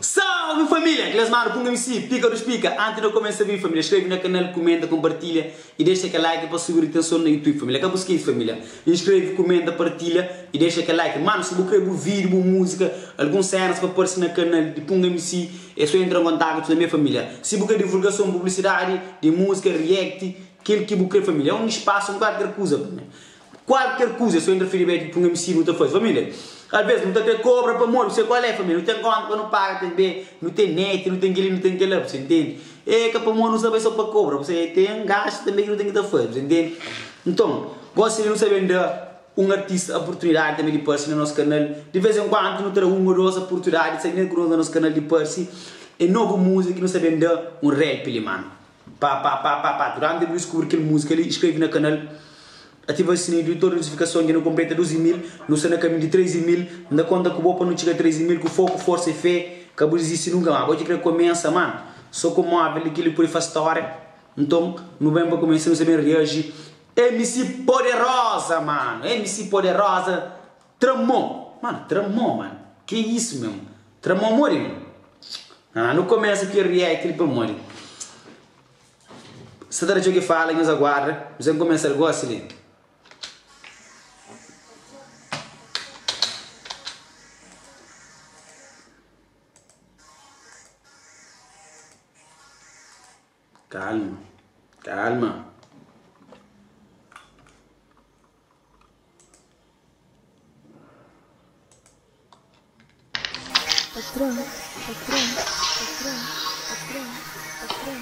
Salve família! Kles manu Punga MC, Pika dos Pika. Antes de começa vídeo família, inscreve na canal, comenta, compartilha e deixa aquele like para subir retenção no YouTube família. Ka bu skese família. Inscreve, comenta, partilha e deixa aquele like. Mano, se bu kre bu vídeo, bu música, alguns cenas pa aparece na canal de Punga MC, é só entra em contato na minha família. Se bu kre divulgação, publicidade de música, react, kel ki bu kre família. É um espaço, um qualquer coisa. Qualquer coisa, é só entra feedback de Punga MC nu ta faze família. Às vezes nu ta kre cobra pamodi, bu sabe qual é família, nu ten conta pa nu paga tanbe, nu ten net, nu ten keli, nu ten kela, bu sa intende? É ka pamodi nu sa bai so pa cobra, bu sabe, ten gastu tanbe ki nu ten ki ta faze, bu sa intende? Nton, gosi li nu sa ben da un artista oportunidadi tanbe di parse na nos kanal, di vez en kuandu nu ta da un o dos oportunidadi di sai ku nos na nos kanal di parse, é novu múzika ki nu sa ben da un rap li manu. Pa pa pa pa pa Durante bu diskubri kel múzika li, inskreve na kanal, ativa sininhu di tudu notifikason dja nu konpleta 12 mil, nu sta na kaminhu di 13 mil, N ta konta ku bo pa nu txiga 13 mil ku foku, forsa i fé, ka bu dizisti nunka ma bo dja kre komensa man, so ku móvel li kel-li pode faz stória, nton nu ben pa komensa nu sta ben reaji MC Poderosa mano, MC Poderosa tra mo, mano tra mo mano, ke isu mesmu, tra mo modi man. Ah, nu começa ki react li pamodi Sta ta da txeu ki fala, nhos aguarda Nu sen começa gosi li. Calma, calma. Patron, patron, patron, patron, patron,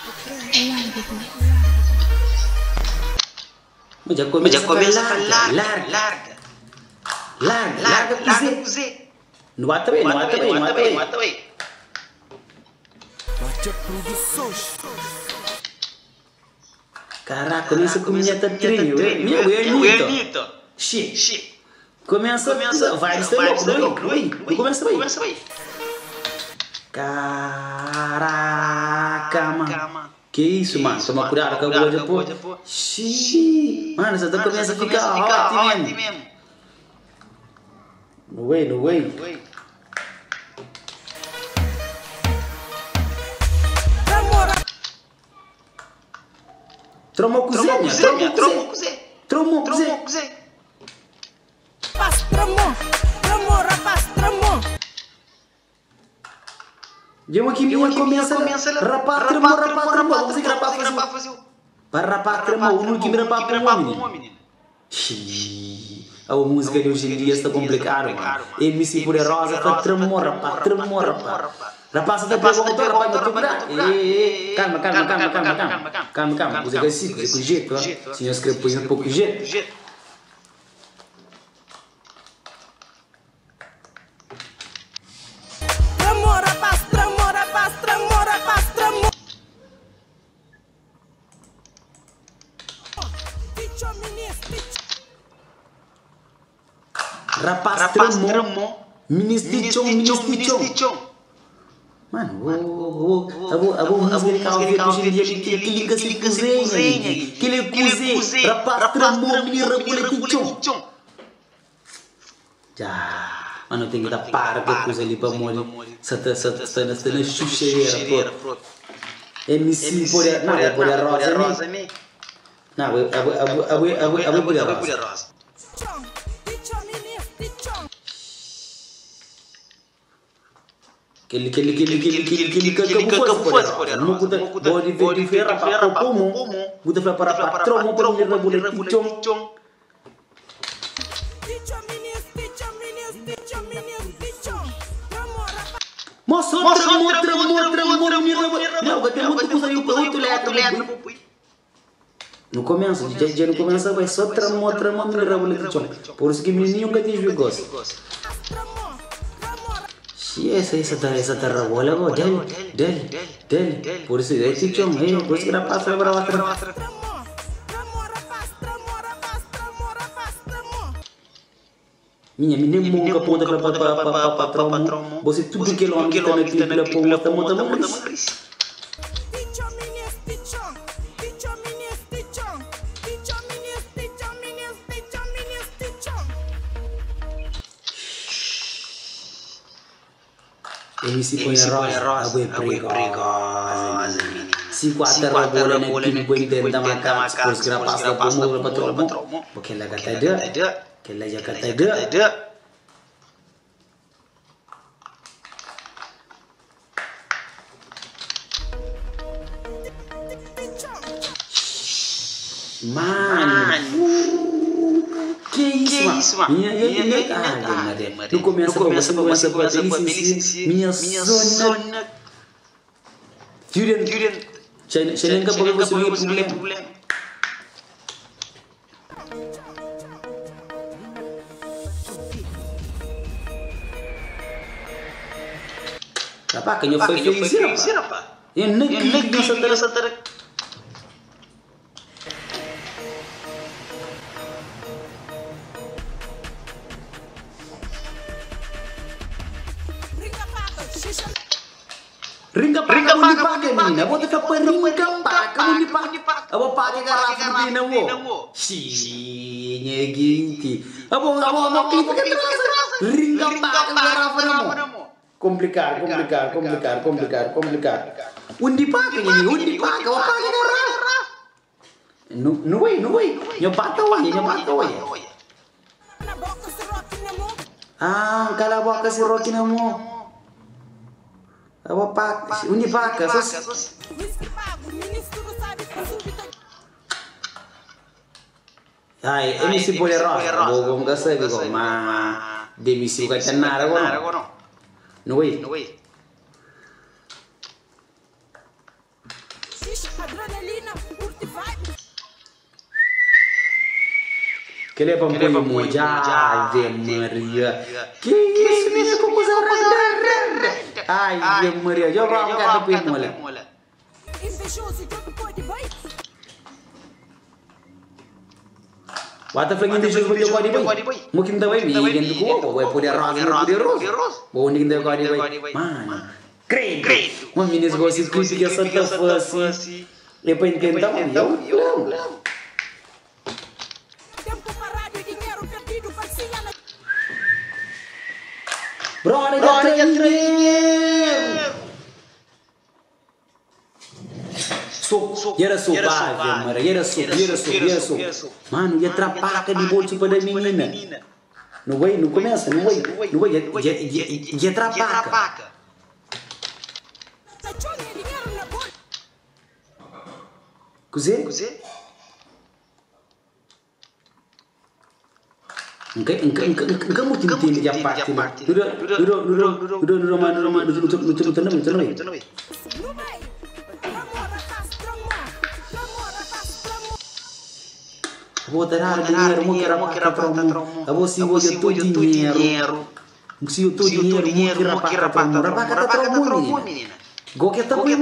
patron, larga bo, larga bo. Ma dja Ma dja começa começa ka ka larga, larga, larga, larga, larga, larga larga, kuzê? larga kuzê? Nu ba ta bai, Nu nu ba ba ta ta bai, bai, nu nu ba ba ta ta bai, nu bai. ba ta bai. Batcha Produções. Caraca, começa Caraca, ku começa minha com ta minha ta treme, treme, meu, ué, é meu, é Anitta. Anitta. Xi, Xi, começa, começa, vai, está vai, louco, está não, louco, não, não, não começa bem. começa bem. Caraca, mano. Caraca, mano. Que isso, Que mano. isso, Toma mano. cuidado Toma com a cuidado bolha, com a pô. bolha, pô. Xi, mano, essa Mano, começa essa a começa ficar a ficar hot hot mesmo. mesmo. No way, no way. Oi. Tromou com Tromou Zé, com Zé, tromou minha, com tromou Zé. com Zé. Tromou com Tromou Zé. com Zé. Rapaz, tramou, tramou, rapaz, tramou. E uma que E minha uma que minha começa, começa, rapaz, rapaz, tremou, rapaz, tremou, tremou. rapaz, Vamos ver que tremou, rapaz vamos ver que fazia. rapaz fazia. Para rapaz, Rapaz, tremou, o tremou, último o rapaz último tremou, rapaz menino. tremou, menino. Xiii, a música de hoje em dia está Hoje em dia está complicado, mano. complicado, mano. MC MC Poderosa foi Poderosa tremor, foi rapaz, tremor, tremor, rapaz, rapaz. tremor, rapaz. Rapaz, você Rapaz, pegou você o motor, pegou rapaz, o não motor, quebrar. rapaz, não quebrar. Ei, ei, calma, calma, calma, Calma, calma, calma, calma. calma, calma. Calma, calma. Calma, Você calma. que assim, você com jeito, ó. Jeito, ó. Se nós queremos pôr um pouco de jeito. Jeito. Tramou, rapaz, tramou, rapaz, tramou, rapaz, tramou. Ticho, ministro, ticho. Rapaz, Rapaz, tremou. tremou. Ministro Tchon, Ministro ministro Tchon, Tchon. ministro Tchon. Mano, o, o, a boa música de Cabo Verde hoje em dia, que que liga se cozinha, que ele cozinha, rapaz, tramou, menino, rabulha, tchon. Tchon. Já, mano, tem que dar para com a coisa ali para morrer. Só tá, só tá, só tá na chucheira, pô. MC poder, não, é poder rosa, rosa, né? né? Não, é é é é poder rosa. rosa. Tchon, ticho, ministro, ticho. Aquele, aquele, aquele, aquele, aquele, aquele, aquele, que acabou fazer poder rosa. Mukuta, bode verde, ferra, rapaz, pomo. Buta fla para rapaz, tromo, para menino, rabulha, tchon. Tchon. Ticho, ministro, ticho, ministro, ticho, ministro, ticho. Tramou, rapaz. Moço, Moço, tramou, tramou, tramou, tramou, tramou, menino, tramou, rabulha. Não, tem muito coisa aí, outro letra, letra, pô. No começo, já no começo vai só tramou, tramou, menino, rabulha, tchon. Por isso que menino nunca tem gosto. Tramou, tramou, Xi, essa, essa tá, essa tá rabola, go, dele, dele, dele. Por isso, é tchon, é, por isso que rapaz, vai para outra. tramou. Tramou, rapaz, tramou, rapaz, tramou, rapaz, tramou. Minha, minha monca ponta para para para para tromon. Você tudo que homem que tá na clipe lá, pô, mota, mota, mota. Ticho, ministro, ticho. Ticho, ministro, ticho. Ticho, ministro, ticho, ministro, ticho, ministro, ticho. MC põe rosa, abo é perigosa, menina. Se quatro bola na clipe, intenta macaco, depois que passa por muro, patrão, porque ela gata de, que ela já gata de. Mano, que isso, mano? Minha, não começa, começa, começa, minha zona. Julian, China, você não tem problema. Rapaz, quem foi feliz, rapaz? Eu nem queria saltar. Ringa paca, menina. Bota pra ringa paca, munipaca. Eu vou pagar garrafa de não. Xiii, neguinte. Eu vou, clipe que atrasa. Ringa paca, garrafa não. Complicado, complicado, complicado, complicado, complicado. Undi paca, menina, undi paca, vou pagar garrafa. Não, não vai, não vai. Eu bato aí, eu bato aí. Ah, cala a boca se rock na mão. Abo paca, undi paca, sos. Ai, MC Poderosa, vou como que sabe como, mas de MC que tá nada agora. Não vai. Que leva um muito, Ave Maria. Que isso, menina, como coisa. Ai, Maria, eu vou ficar com mole. Wata flangin de jogo de código boy. Mungkin da vai mi gen ko ko vai poder rosa poder rosa. Bom ninguém da código boy. Mano, credo. Uma menina gosta de clipe que santa fosse. Eu para entender, eu. Brother, dinheiro. Era sopa, mano, era sopa, era sopa. Mano, ia trapaca de bolso para a menina. Não vai, não começa, não vai, não vai, ia trapaca. Cozê? Nunca muito entende a parte. Dura. Vou dar dinheiro, vou se vou teu dinheiro. Se eu teu dinheiro, menina. Go que tá põe.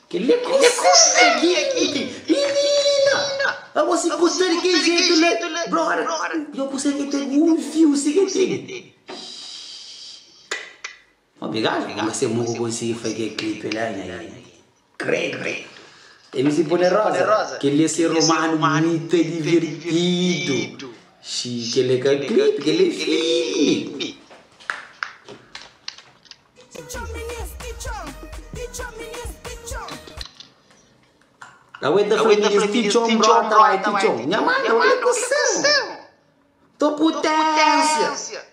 Que lhe consegue aqui, menina! Eu vou se consegue que jeito, né? Brother, eu consegui ter um fio, seguinte. Obrigado, você muito conseguir fazer clipe lá, credo. MC Poderosa, que ele é ser romano muito divertido. Que ele é clipe, que ele é filme. Aguenta família, tichom, brota, vai, tichom. Minha mãe, olha que céu. Tô potência.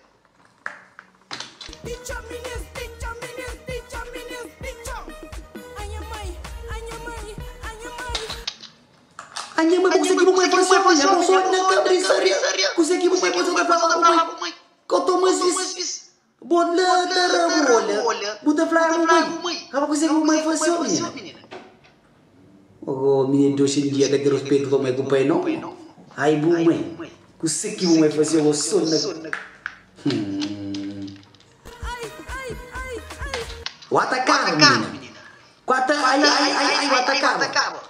A minha mãe, você que não vai fazer, eu sou na cabeça. Você que não vai fazer, vai falar, mãe. Contou mais isso. Bola, bola. Butterfly, mãe. Você que não vai fazer, menina. Oh, menino, hoje em dia, que ter respeito com o pai, não? Ai, bom, mãe. Você que vai fazer, eu sou na. O atacar, menina. Quatro, ai, ai, ai, ai, o atacar.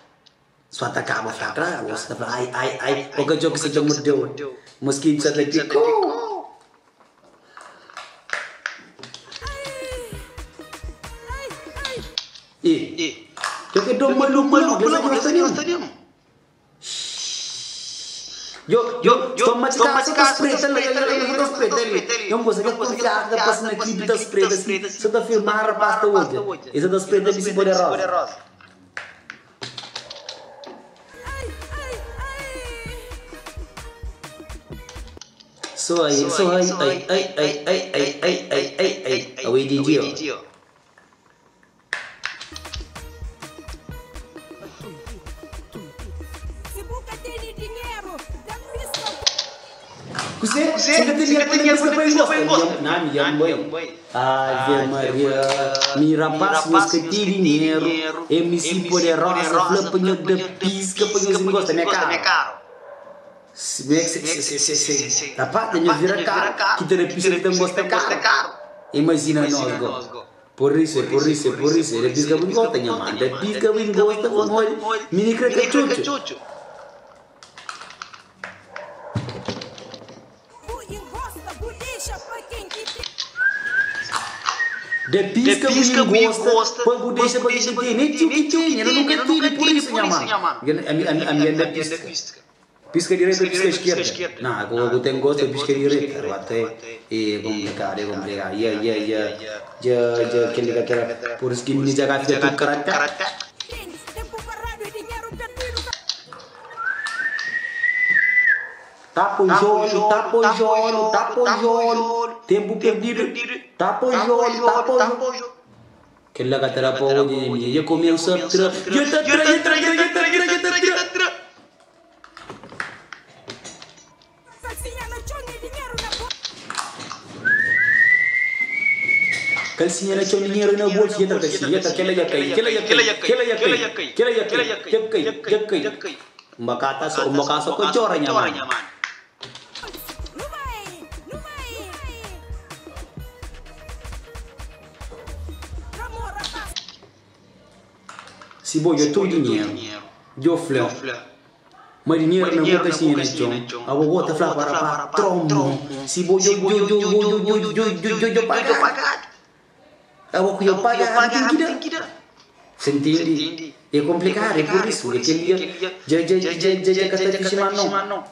Só atacava, fraca, você tá ai, ai, ai. O que jogo se jogo deu. Mosquito se picou. E. Eu que dou maluco, maluco, maluco. Yo, yo, sta ma ta spreta la, yo ta spreta li. Yo gosta kel konfiansa ta pasa na klipi ta spreta si, sa ta filmar rapaz ta odja. E sa ta spreta MC Poderosa. So ai, so ai, ai, ai, ai, ai, ai, ai, ai, ai, ai, away DJ. Kuzê? Si ka ten dinheru pa da piska pa engosta? Na mi dja N bai. Ave Maria, mi rapaz nhos ka ten dinheru, MC Poderosa fla pa nho da piska pa nhos engosta. Mi é karu. Rapaz dja nho vira karu, ki ta da piska ki ta engosta é karu. Imajina nos go. Por isso, por isso, por isso, da pisca bu ngosta nha man, da pisca bu ngosta pamodi mini kre katxutxu. Da pisca bu ngosta pa bu dexa pa ken ki tene, nem txeu ki tene, ela nunka tene, por isso nha man, ami N da pisca. Pisca direita ou pisca esquerda? Não, agora eu tenho gosto de pisca direita. Agora é complicado, é complicado. Yeah, yeah, yeah. Já, já, aquele aquela. Por isso que menino já fica tudo karate. Tapa o jolo, tapa o jolo, tapa o jolo. Tempo perdido. Tapa o jolo, tapa o jolo. Aquele lá que atrapalhou o dia, já começa a tra. Já tá tra, já tra, já tra, já tra, já tra. Kalsinha na txon, dinheru na bolsu, dja tra kalsinha, dja tra, kela dja kai, kela dja kai, kela dja kai, kela dja kai, dja kai, dja kai. Un bakata so, un baka so ka txora nha manu. Si bo dja tudu dinheru, djo fla ma dinheru na bo ka xinha na txon, abo bo ta fla pa rapá tromo, si bo djo djo djo djo djo djo djo djo djo pagadu, abo ku djo pagadu ten ki da. Você ntende? É komplikadu, é pur isu, é kel dia dja dja dja dja dja ka ta fixi ma no.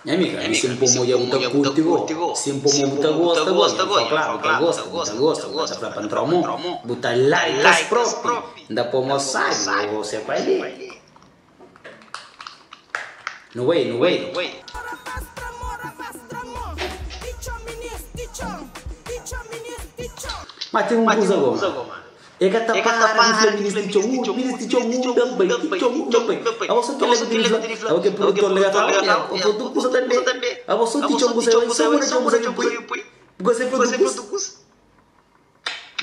Nha amiga, ami si N pô mo dja bu ta kurti go, si N pô mo bu ta gosta go, nha fla klaru, bu ta gosta, bu ta gosta, bu ta fla pa N tra mo, bu ta like-s propi, N ta pô mo sabi, bo se pa li. No way, no way. Ma ten un kuza go, ma. E ka ta para di fla minis ti txon, uh, minis ti txon, uh, da bai, ti txon, uh, da bai. Abo so kela ku tene fla, abo ke produtor la ka fala, oia, o produtor kusa tambe. Abo so ti txon kusa bai, so bu na txon kusa ki pui. Bu ka se produtor kusa.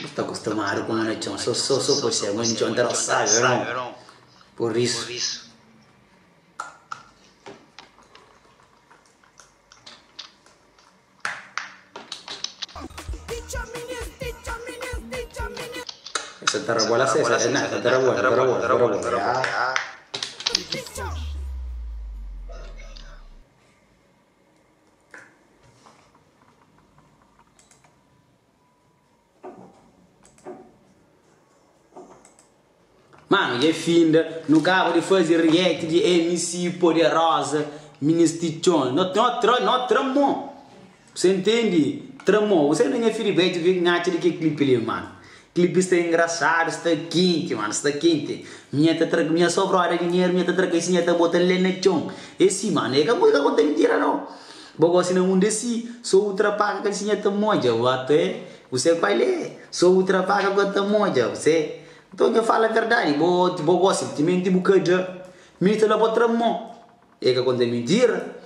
Bu sta kostumadu ku na txon, so so so pa xega, ma txon ta sabi, não. Por isso. Esa ta rabola se, esa, na, esa ta rabola, ta rabola, ta rabola, ya. Mano, dja finda, nu kaba di fazi react di MC Poderosa, Minis Titxon. No, no tra, no tra mo. Você entende? Tra mo. Você na nha feedback, o que que acha di kel clipe li, mano? Clipe sta engraçado, sta quente, mano, sta quente. Minha ta tra, minha só broda dinheiro, minha ta tra caixinha, ta bota lê na txon. É si, mano, é ka música conta mentira, não. Bo gosi na mundu é si, só utra paga calcinha ta modja, o até você qual é? Só utra paga ka ta modja, você. Então nho fala verdade, bo bo gosi timenti bu ka da, mi ta la bo tra mo. É ka conta mentira.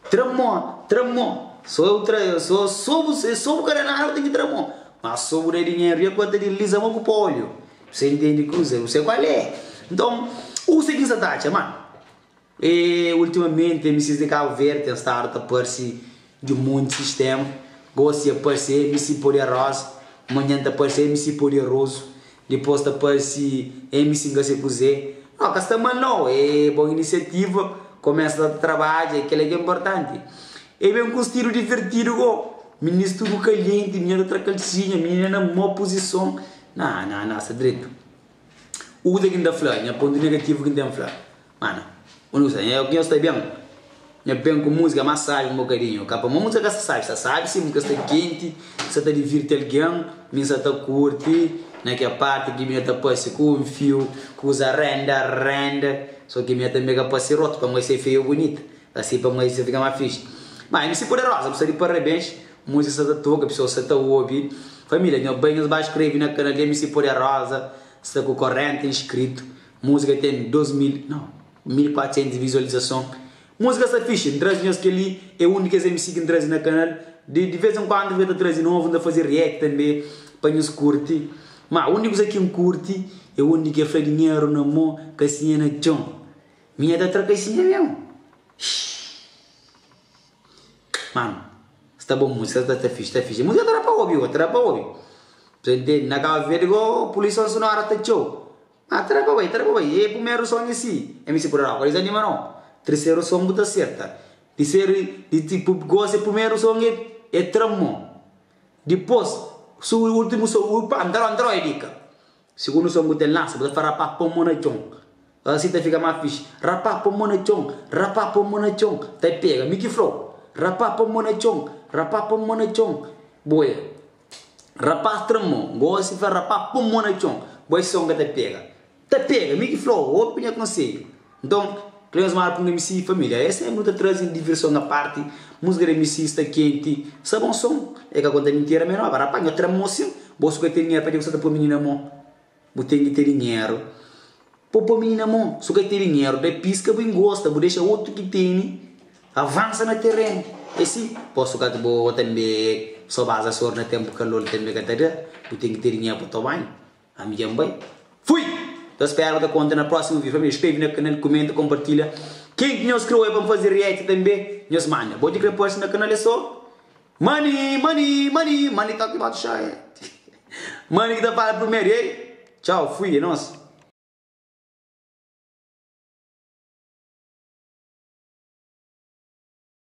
Tra mo, tra mo. Só eu tra, só só bu, só bu ka da nada bu ten ki tra mo. Mas só bu da dinheiro e conta di liza mo ku pa olho. Você entende kuza, você qual é? Então, usa ki nsa ta atxa, mano. E ultimamenti MCs di Cabo Verde ten stadu ta parse di un monti sistema. Gosi dja parse MC Poderosa, manhan ta parse MC Poderoso, dipos ta parse MC N ka se kuzê. No, ka sta mal no, e bon inisiativa, kumesa ta trabadja, e kila ki é inportanti. E ben ku stilu divertidu go, minis tudu kalienti, minina ta tra kalsinha, minina na mau puzison. Na, na, na, sta dretu. Uza ki N ta fla, nha pontu negativu ki N ten fla. Mano, úniku kuza, nha opinion sta ben, nha ben ku múzika más sábi un bokadinhu. Ka pamodi múzika ka sta sábi, sta sábi sin, múzika sta kenti, sta ta divirti algen, mi N sa ta kurti na kel parti ki mi ta parse ku un fiu, kuza renda renda, so ki mi tanbe ka parse rotu pamodi se feia bunita, asi pamodi sa fika más fixi. Ma MC Poderosa, bu sta di parabéns, múzika sta ta toka, pesoas sta ta obi. Família, nho bai nhos ba skrebe na kanal di MC Poderosa, sta ku 40 inskritu. Múzika ten 2000, não, 1400 vizualizason. Múzika sta fixe, N traze nhos kel-li, é un di kes MC ki N traze na kanal. Di di vez en kuandu N ta traze novu, N ta faze react tanbe pa nhos kurti. Ma un di kuza ki N kurti é undi ki el fla dinheru na mô, kasinha na txon. Mi nha ta tra kasinha mesmu. Mano, sta bom múzika, sta fixe, sta fixe. Múzika ta da pa obi, ta da pa obi. Você entende? Na Cabo Verde go poluição sonora ta txeu. Ah, ta da pa bai, ta da pa bai. E primeru son é si, MC Pura Rock, ka dizanima no. Terseru son bu ta serta. Terseru, di tipo, gosi primeru son é é tra mo. Dipos, su ultimu son, u pa, N ta da, N ta da dika. Sigundu son bu ten lansa, bu ta fla rapá pon mo na txon. Asi ta fika más fixi. Rapá pon mo na txon, rapá pon mo na txon. Ta pega, mi ki fla-u. Rapá pon mo na txon, rapá pon mo na txon. Boia. Rapaz tra mo, gosi fla rapaz pon mo na txon, bo es son ka ta pega. Ta pega, mi ki flau, obi nha konsedju. Nton, Cleons Mara pa un MC familia, es sempre nu ta traze diverson a parti, musika di MC sta kenti, sta bon son, e ka konta mintira me no, rapaz nho tra mo sin, bo su ka ten dinheru pa dja bu sta ta poi minina mo, bu ten ki ten dinheru pa poi minina mo, su ka ten dinheru da piska bu ingosta, bu dexa otu ki teni. Avansa na terenu é si. Posu ka bo tanbe so baza sor na tempu kalor tanbe ka ta da bu ten ki ter dinheru pa toma banhu ami dja N bai fui ta spera bu ta konta na prosimu video família skrebe na kanal kumenta konpartilha ken ki nhos kre oia pa N faze react tanbe nhos manda bo ki kre parse na kanal é so money money money money talk about shit money ki ta fala primeru ei txau fui é nos.